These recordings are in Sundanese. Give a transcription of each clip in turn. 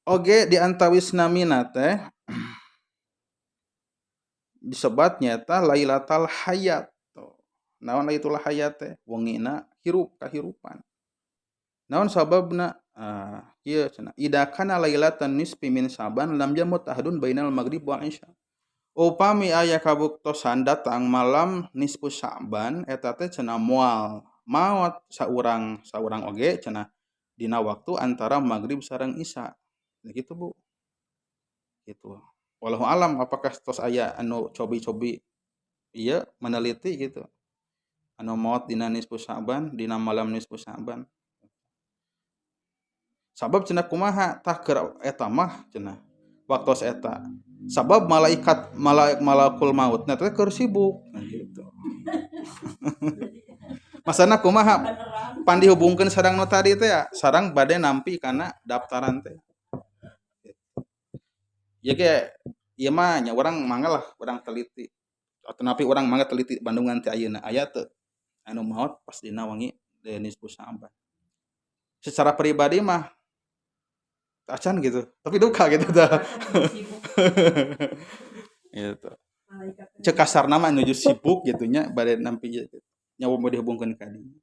Oge di antawis namina teh disebat nyaeta Lailatul Hayat. Naon Lailatul Hayat teh? Wengina hirup, kahirupan. Naon sababna? Kieu cenah, idza kana lailatan nisfi min Sya'ban lam yamut ahadun bainal maghrib wal isya. Upami aya kabuktosan datang malam nisfu Sya'ban eta teh cenah moal maot saurang saurang oge cenah dina waktu antara maghrib sareng isya. Nah, gitu, Bu. Gitu. Wallahu alam apakah tos aya anu cobi-cobi ieu meneliti gitu. Anu maot dina nisfu Sya'ban, dina malam nisfu Sya'ban. Sabab cenah kumaha tah keur eta mah cenah waktos eta. Sabab malaikat malakul maut teh keur sibuk. Nah, gitu. Masana kumaha pan dihubungkeun sareng nu tadi teh ya, sareng bade nampi kana daftaran teh. Ya ge ieu mah nya urang mangga lah urang teliti. Atanapi urang mangga teliti Bandungan teh ayeuna aya teu anu maot pas dina wengi nisfu Sya'ban. Secara pribadi mah acan gitu, tapi duka gitu tah. Gitu. Cek kasarna mah nuju sibuk gitu nya bade nampi gitu. Nya mau dihubungkeun ka dinya.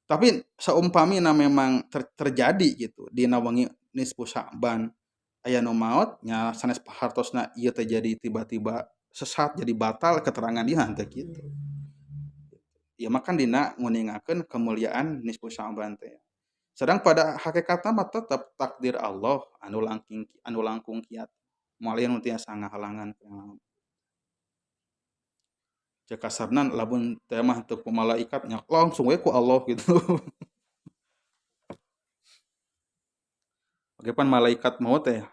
Tapi saumpamina memang terjadi gitu dina wengi nisfu Sya'ban aya nu maot nya sanes hartosna ieu teh jadi tiba-tiba sesat, jadi batal keterangan ieu teh kitu. Ieu mah kan dina nguningakeun kemuliaan nisfu Sya'ban teh. Sedang pada hakikatna mah tetep takdir Allah anu langking anu langkung kiat. Moal aya nu tiasa ngahalangan. Cek kasarna lamun teh mah teu ku malaikat nya langsung we ku Allah gitu. Oge pan malaikat maut teh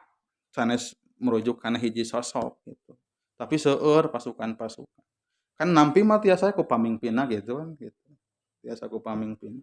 sanes merujuk kana hiji sosok gitu. Tapi seueur pasukan-pasukan. Kan nampi mah tiasa ku pamingpinna gitu kan gitu. Tiasa ku pamingpinna.